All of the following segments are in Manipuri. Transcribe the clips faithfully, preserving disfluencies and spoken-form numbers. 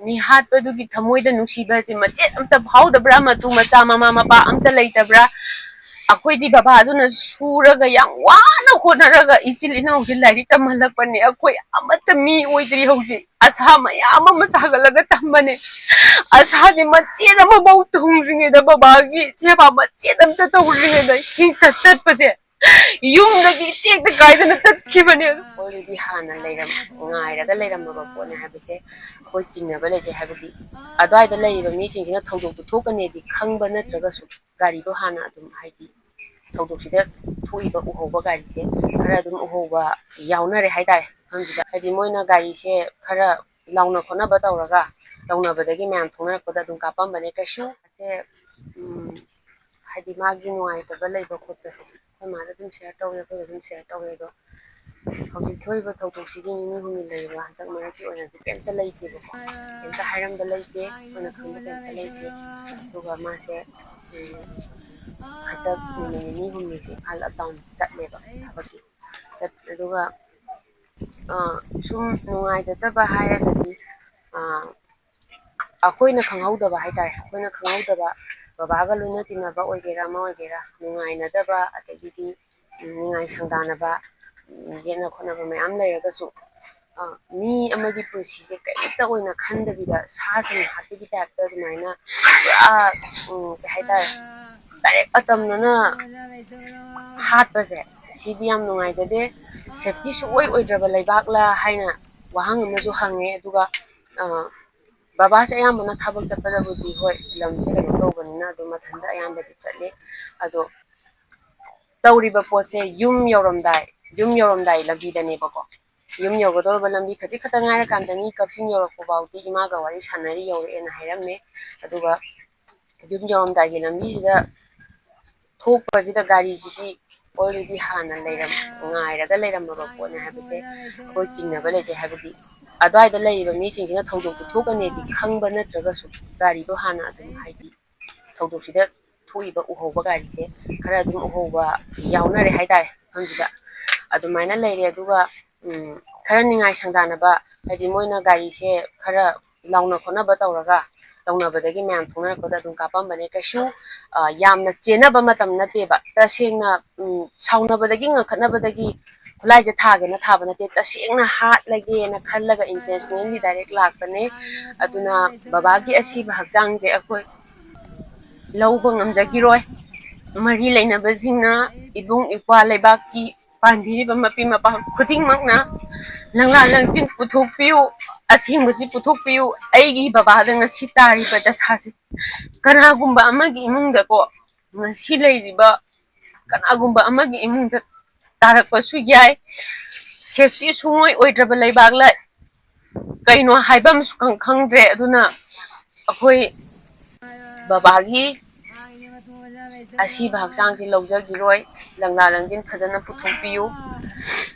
ꯃꯤ ꯍꯥꯠꯄꯗꯨꯒꯤ ꯊꯃꯣꯏꯗ ꯅꯨꯡꯁꯤꯕꯁꯦ ꯃꯆꯦꯠ ꯑꯝꯇ ꯐꯥꯎꯗꯕ꯭ꯔꯥ? ꯃꯇꯨ ꯃꯆꯥ, ꯃꯃꯥ ꯃꯄꯥ ꯑꯝꯇ ꯂꯩꯇꯕ꯭ꯔꯥ? ꯑꯩꯈꯣꯏꯗꯤ ꯕꯕꯥꯗꯨꯅ ꯁꯨꯔꯒ, ꯌꯥꯝ ꯋꯥꯅ ꯍꯣꯠꯅꯔꯒ ꯏꯆꯤꯜ ꯏꯅꯥꯎꯁꯦ ꯂꯥꯏꯔꯤꯛ ꯇꯝꯍꯜꯂꯛꯄꯅꯦ꯫ ꯑꯩꯈꯣꯏ ꯑꯃꯠꯇ ꯃꯤ ꯑꯣꯏꯗ꯭ꯔꯤ ꯍꯧꯖꯤꯛ꯫ ꯑꯁꯥ ꯃꯌꯥꯝ ꯑꯃ ꯁꯥꯒꯠꯂꯒ ꯊꯝꯕꯅꯦ꯫ ꯑꯁꯥꯁꯦ ꯃꯆꯦꯠ ꯑꯃꯐꯥꯎ ꯊꯨꯡꯗ꯭ꯔꯤꯉꯩꯗ, ꯕꯕꯥꯒꯤ ꯁꯦꯕꯥ ꯃꯆꯦꯠ ꯑꯝꯇ ꯇꯧꯗ꯭ꯔꯤꯉꯩꯗ ꯍꯤꯡꯇꯠ ꯇꯠꯄꯁꯦ, ꯌꯨꯝꯗꯒꯤ ꯇꯦꯛꯇ ꯀꯥꯏꯗꯅ ꯆꯠꯈꯤꯕꯅꯦ꯫ ꯑꯩꯈꯣꯏꯗꯤ ꯍꯥꯟꯅ ꯂꯩꯔꯝ-, ꯉꯥꯏꯔꯒ ꯂꯩꯔꯝꯃꯕ ꯄꯣꯠꯅꯦ ꯍꯥꯏꯕꯁꯦ, ꯑꯩꯈꯣꯏ ꯆꯤꯡꯅꯕ ꯂꯩꯇꯦ꯫ ꯍꯥꯏꯕꯗꯤ ꯑꯗꯨꯋꯥꯏꯗ ꯂꯩꯔꯤꯕ ꯃꯤꯁꯤꯡꯁꯤꯅ ꯊꯧꯗꯣꯛꯇꯨ ꯊꯣꯛꯀꯅꯤꯗꯤ ꯈꯪꯕ ꯅꯠꯇ꯭ꯔꯒꯁꯨ, ꯒꯥꯔꯤꯗꯣ ꯍꯥꯟꯅ ꯑꯗꯨꯝ, ꯍꯥꯏꯗꯤ ꯊꯧꯗꯣꯛꯁꯤꯗ ꯊꯣꯛꯏꯕ ꯎꯍꯧꯕ ꯒꯥꯔꯤꯁꯦ ꯈꯔ ꯑꯗꯨꯝ ꯎꯍꯧꯕ ꯌꯥꯎꯅꯔꯦ ꯍꯥꯏꯇꯥꯔꯦ꯫ ꯃꯐꯝꯁꯤꯗ ꯍꯥꯏꯗꯤ ꯃꯣꯏꯅ ꯒꯥꯔꯤꯁꯦ ꯈꯔ ꯂꯥꯎꯅ ꯈꯣꯠꯅꯕ ꯇꯧꯔꯒ, ꯇꯧꯅꯕꯗꯒꯤ ꯃꯌꯥꯝ ꯊꯣꯛꯅꯔꯛꯄꯗ ꯑꯗꯨꯝ ꯀꯥꯞꯄꯝꯕꯅꯦ꯫ ꯀꯩꯁꯨ ꯑꯁꯦ, ꯎꯝ, ꯍꯥꯏꯗꯤ ꯃꯥꯒꯤ ꯅꯨꯡꯉꯥꯏꯇꯕ ꯂꯩꯕ ꯈꯣꯠꯄꯁꯦ ꯑꯩꯈꯣꯏ ꯃꯥꯗ ꯑꯗꯨꯝ ꯁꯤꯌꯔ ꯇꯧꯔꯦ, ꯑꯩꯈꯣꯏꯗ ꯑꯗꯨꯝ ꯁꯤꯌꯥꯔ ꯇꯧꯔꯦ꯫ ꯑꯗꯣ ꯍꯧꯖꯤꯛ ꯊꯣꯛꯏꯕ ꯊꯧꯗꯣꯛꯁꯤꯒꯤ ꯅꯤꯅꯤ ꯍꯨꯝꯅꯤ ꯂꯩꯔꯤꯕ ꯍꯟꯗꯛ ꯃꯔꯛꯀꯤ ꯑꯣꯏꯅꯗꯤ ꯀꯩꯝꯇ ꯂꯩꯇꯦꯕꯀꯣ꯫ ꯀꯩꯝꯇ ꯍꯥꯏꯔꯝꯕ ꯂꯩꯇꯦ, ꯑꯩꯈꯣꯏꯅ ꯈꯪꯕ ꯀꯩꯝꯇ ꯂꯩꯇꯦ꯫ ꯑꯗꯨꯒ ꯃꯥꯁꯦ, ꯎꯝ, ꯍꯟꯗꯛ ꯅꯨꯃꯤꯠ ꯅꯤꯅꯤ ꯍꯨꯝꯅꯤꯁꯦ ꯏꯝꯐꯥꯜ ꯑꯞ ꯗꯥꯎꯟ ꯆꯠꯂꯦꯕ ꯊꯕꯛꯀꯤ꯫ ꯆꯠ-, ꯑꯗꯨꯒ, ꯑ, ꯁꯨꯝ ꯅꯨꯡꯉꯥꯏꯖꯗꯕ ꯍꯥꯏꯔꯒꯗꯤ, ꯑ, ꯑꯩꯈꯣꯏꯅ ꯈꯪꯍꯧꯗꯕ ꯍꯥꯏꯇꯥꯔꯦ, ꯑꯩꯈꯣꯏꯅ ꯈꯪꯍꯧꯗꯕ, ꯕꯕꯥꯒ ꯂꯣꯏꯅ ꯇꯤꯟꯅꯕ ꯑꯣꯏꯒꯦꯔꯥ, ꯑꯃ ꯑꯣꯏꯒꯦꯔꯥ, ꯅꯨꯡꯉꯥꯏꯅꯗꯕ, ꯑꯗꯒꯤꯗꯤ, ꯎꯝ, ꯅꯤꯡꯉꯥꯏ ꯁꯪꯗꯥꯅꯕ, ꯎꯝ, ꯌꯦꯠꯅ ꯈꯣꯠꯅꯕ ꯃꯌꯥꯝ ꯂꯩꯔꯒꯁꯨ, ꯑ, ꯃꯤ ꯑꯃꯒꯤ ꯄꯨꯟꯁꯤꯁꯦ ꯀꯔꯤꯝꯇ ꯑꯣꯏꯅ ꯈꯟꯗꯕꯤꯗ, ꯁꯥ ꯁꯟ ꯍꯥꯠꯄꯒꯤ ꯇꯥꯏꯞꯇ ꯑꯗꯨꯃꯥꯏꯅ ꯄꯨꯔꯥ, ꯎꯝ, ꯀꯩ ꯍꯥꯏꯇꯥꯔꯦ, ꯗꯥꯏꯔꯦꯛ ꯑꯇꯝꯅꯅ ꯍꯥꯠꯄꯁꯦ, ꯁꯤꯗꯤ ꯌꯥꯝ ꯅꯨꯡꯉꯥꯏꯖꯗꯦ꯫ ꯁꯦꯐꯇꯤ ꯁꯨꯡꯑꯣꯏ ꯑꯣꯏꯗ꯭ꯔꯕ ꯂꯩꯕꯥꯛꯂ ꯍꯥꯏꯅ ꯋꯥꯍꯪ ꯑꯃꯁꯨ ꯍꯪꯉꯦ꯫ ꯑꯗꯨꯒ, ꯑ, ꯕꯕꯥꯁꯦ ꯑꯌꯥꯝꯕꯅ ꯊꯕꯛ ꯆꯠꯄꯗꯕꯨꯗꯤ, ꯍꯣꯏ, ꯂꯝꯁꯦ ꯀꯩꯅꯣ ꯇꯧꯕꯅꯤꯅ ꯑꯗꯨꯝ ꯃꯊꯟꯇ ꯑꯌꯥꯝꯕꯗꯤ ꯆꯠꯂꯦ꯫ ꯑꯗꯣ ꯇꯧꯔꯤꯕ ꯄꯣꯠꯁꯦ ꯌꯨꯝ ꯌꯧꯔꯝꯗꯥꯏ, ꯌꯨꯝ ꯌꯧꯔꯝꯗꯥꯏ ꯂꯝꯕꯤꯗꯅꯦꯕꯀꯣ꯫ ꯌꯨꯝ ꯌꯧꯒꯗꯧꯔꯕ ꯂꯝꯕꯤ ꯈꯖꯤꯛ ꯈꯛꯇ ꯉꯥꯏꯔꯀꯥꯟꯗꯅꯤ, ꯀꯛꯆꯤꯡ ꯌꯧꯔꯛꯄ ꯐꯥꯎꯗꯤ ꯏꯃꯥꯒ ꯋꯥꯔꯤ ꯁꯥꯟꯅꯔꯤ, ꯌꯧꯔꯛꯑꯦꯅ ꯍꯥꯏꯔꯝꯃꯦ꯫ ꯑꯗꯨꯒ ꯌꯨꯝ ꯌꯧꯔꯝꯗꯥꯏꯒꯤ ꯂꯝꯕꯤꯁꯤꯗ ꯊꯣꯛꯄꯁꯤꯗ ꯒꯥꯔꯤꯁꯤꯗꯤ already ꯍꯥꯟꯅ ꯂꯩꯔꯝ-, ꯉꯥꯏꯔꯒ ꯂꯩꯔꯝꯃꯕ ꯄꯣꯠꯅꯦ ꯍꯥꯏꯕꯁꯦ ꯑꯩꯈꯣꯏ ꯆꯤꯡꯅꯕ ꯂꯩꯇꯦ꯫ ꯍꯥꯏꯕꯗꯤ ꯑꯗꯨꯋꯥꯏꯗ ꯂꯩꯔꯤꯕ ꯃꯤꯁꯤꯡꯁꯤꯅ ꯊꯧꯗꯣꯛꯇꯨ ꯊꯣꯛꯀꯅꯤꯗꯤ ꯈꯪꯕ ꯅꯠꯇ꯭ꯔꯒꯁꯨ, ꯒꯥꯔꯤꯗꯣ ꯍꯥꯟꯅ ꯑꯗꯨꯝ, ꯍꯥꯏꯗꯤ ꯊꯧꯗꯣꯛꯁꯤꯗ ꯊꯣꯛꯏꯕ ꯎꯍꯧꯕ ꯒꯥꯔꯤꯁꯦ ꯈꯔ ꯑꯗꯨꯝ ꯎꯍꯧꯕ ꯌꯥꯎꯅꯔꯦ ꯍꯥꯏꯇꯥꯔꯦ ꯃꯐꯝꯁꯤꯗ꯫ ꯑꯗꯨꯃꯥꯏꯅ ꯂꯩꯔꯦ꯫ ꯑꯗꯨꯒ, ꯎꯝ, ꯈꯔ ꯅꯤꯡꯉꯥꯏ ꯁꯪꯗꯥꯅꯕ, ꯍꯥꯏꯗꯤ ꯃꯣꯏꯅ ꯒꯥꯔꯤꯁꯦ ꯈꯔ ꯂꯥꯎꯅ ꯈꯣꯠꯅꯕ ꯇꯧꯔꯒ ꯇꯧꯅꯕꯗꯒꯤ ꯃꯌꯥꯝ ꯊꯣꯛꯅꯔꯛꯄꯗ ꯑꯗꯨꯝ ꯀꯥꯞꯄꯝꯕꯅꯦ꯫ ꯀꯩꯁꯨ, ꯑ, ꯌꯥꯝꯅ ꯆꯦꯟꯅꯕ ꯃꯇꯝ ꯅꯠꯇꯦꯕ꯫ ꯇꯁꯦꯡꯅ, ꯎꯝ, ꯁꯥꯎꯅꯕꯗꯒꯤ, ꯉꯪꯈꯠꯅꯕꯗꯒꯤ ꯈꯨꯠꯂꯥꯏꯁꯦ ꯊꯥꯒꯦꯅ ꯊꯥꯕ ꯅꯠꯇꯦ, ꯇꯁꯦꯡꯅ ꯍꯥꯠꯂꯒꯦꯅ ꯈꯜꯂꯒ intentionally direct ꯂꯥꯛꯄꯅꯦ꯫ ꯑꯗꯨꯅ ꯕꯕꯥꯒꯤ ꯑꯁꯤꯕ ꯍꯛꯆꯥꯡꯁꯦ ꯑꯩꯈꯣꯏ ꯂꯧꯕ ꯉꯝꯖꯈꯤꯔꯣꯏ꯫ ꯃꯔꯤ ꯂꯩꯅꯕꯁꯤꯡꯅ, ꯏꯕꯨꯡ ꯏꯄ꯭ꯋꯥ, ꯂꯩꯕꯥꯛꯀꯤ ꯄꯥꯟꯕꯤꯔꯤꯕ ꯃꯄꯤ ꯃꯄꯥ ꯈꯨꯗꯤꯡꯃꯛꯅ ꯂꯪꯂꯥ ꯂꯪꯖꯤꯟ ꯄꯨꯊꯣꯛꯄꯤꯌꯨ, ꯑꯁꯦꯡꯕꯁꯤ ꯄꯨꯊꯣꯛꯄꯤꯌꯨ꯫ ꯑꯩꯒꯤ ꯕꯕꯥꯗ ꯉꯁꯤ ꯇꯥꯔꯤꯕ ꯗꯁꯥꯁꯦ ꯀꯅꯥꯒꯨꯝꯕ ꯑꯃꯒꯤ ꯏꯃꯨꯡꯗꯀꯣ, ꯉꯁꯤ ꯂꯩꯔꯤꯕ ꯀꯅꯥꯒꯨꯝꯕ ꯑꯃꯒꯤ ꯏꯃꯨꯡꯗ ꯇꯥꯔꯛꯄꯁꯨ ꯌꯥꯏ꯫ Safety ꯁꯨꯡꯑꯣꯏ ꯑꯣꯏꯗ꯭ꯔꯕ ꯂꯩꯕꯥꯛ ꯂꯩ, ꯀꯩꯅꯣ ꯍꯥꯏꯕ ꯑꯃꯁꯨ ꯈꯪ-, ꯈꯪꯗ꯭ꯔꯦ꯫ ꯑꯗꯨꯅ ꯑꯩꯈꯣꯏ ꯕꯕꯥꯒꯤ ꯑꯁꯤꯕ ꯍꯛꯆꯥꯡꯁꯤ ꯂꯧꯖꯈꯤꯔꯣꯏ꯫ ꯂꯪꯂꯥ ꯂꯪꯖꯤꯟ ꯐꯖꯅ ꯄꯨꯊꯣꯛꯄꯤꯌꯨ꯫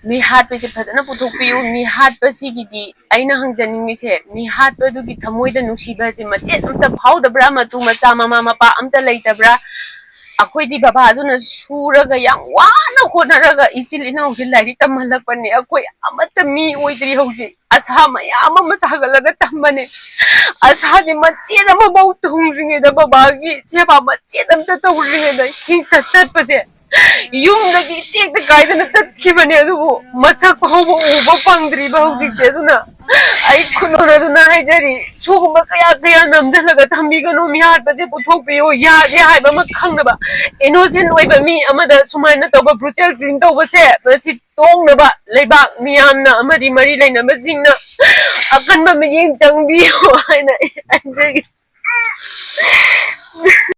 ꯃꯤ ꯍꯥꯠꯄꯁꯦ ꯐꯖꯅ ꯄꯨꯊꯣꯛꯄꯤꯌꯨ꯫ ꯃꯤ ꯍꯥꯠꯄꯁꯤꯒꯤꯗꯤ ꯑꯩꯅ ꯍꯪꯖꯅꯤꯡꯉꯤꯁꯦ, ꯃꯤ ꯍꯥꯠꯄꯗꯨꯒꯤ ꯊꯃꯣꯏꯗ ꯅꯨꯡꯁꯤꯕꯁꯦ ꯃꯆꯦꯠ ꯑꯝꯇ ꯐꯥꯎꯗꯕ꯭ꯔꯥ? ꯃꯇꯨ ꯃꯆꯥ, ꯃꯃꯥ ꯃꯄꯥ ꯑꯝꯇ ꯂꯩꯇꯕ꯭ꯔꯥ? ꯑꯩꯈꯣꯏꯗꯤ ꯕꯕꯥꯗꯨꯅ ꯁꯨꯔꯒ, ꯌꯥꯝ ꯋꯥꯅ ꯍꯣꯠꯅꯔꯒ ꯏꯆꯤꯜ ꯏꯅꯥꯎꯁꯦ ꯂꯥꯏꯔꯤꯛ ꯇꯝꯍꯜꯂꯛꯄꯅꯦ꯫ ꯑꯩꯈꯣꯏ ꯑꯃꯠꯇ ꯃꯤ ꯑꯣꯏꯗ꯭ꯔꯤ ꯍꯧꯖꯤꯛ꯫ ꯑꯁꯥ ꯃꯌꯥꯝ ꯑꯃ ꯁꯥꯒꯠꯂꯒ ꯊꯝꯕꯅꯦ꯫ ꯑꯁꯥꯁꯦ ꯃꯆꯦꯠ ꯑꯃꯐꯥꯎ ꯊꯨꯡꯗ꯭ꯔꯤꯉꯩꯗ, ꯕꯕꯥꯒꯤ ꯁꯦꯕꯥ ꯃꯆꯦꯠ ꯑꯝꯇ ꯇꯧꯗ꯭ꯔꯤꯉꯩꯗ ꯍꯤꯡꯇꯠ ꯇꯠꯄꯁꯦ, ꯌꯨꯝꯗꯒꯤ ꯇꯦꯛꯇ ꯀꯥꯏꯗꯅ ꯆꯠꯈꯤꯕꯅꯦ, ꯑꯗꯨꯕꯨ ꯃꯁꯛ ꯐꯥꯎꯕ ꯎꯕ ꯐꯪꯗ꯭ꯔꯤꯕ ꯍꯧꯖꯤꯛꯁꯦ꯫ ꯑꯗꯨꯅ ꯑꯩ ꯈꯨꯅꯨꯡ ꯑꯗꯨꯅ ꯍꯥꯏꯖꯔꯤ, ꯁꯤꯒꯨꯝꯕ ꯀꯌꯥ ꯀꯌꯥ ꯅꯝꯁꯤꯜꯂꯒ ꯊꯝꯕꯤꯒꯅꯨ꯫ ꯃꯤ ꯍꯥꯠꯄꯁꯦ ꯄꯨꯊꯣꯛꯄꯤꯌꯨ, ꯌꯥꯗꯦ ꯍꯥꯏꯕ ꯑꯃ ꯈꯪꯗꯕ, innocent ꯑꯣꯏꯕ ꯃꯤ ꯑꯃꯗ ꯁꯨꯃꯥꯏꯅ ꯇꯧꯕ brutal killing ꯇꯧꯕꯁꯦ, ꯃꯁꯤ ꯇꯣꯛꯅꯕ ꯂꯩꯕꯥꯛ ꯃꯤꯌꯥꯝꯅ ꯑꯃꯗꯤ ꯃꯔꯤ ꯂꯩꯅꯕꯁꯤꯡꯅ ꯑꯀꯟꯕ ꯃꯤꯠꯌꯦꯡ ꯆꯪꯕꯤꯌꯨ ꯍꯥꯏꯅ ꯑꯩ ꯍꯥꯏꯖꯒꯦ꯫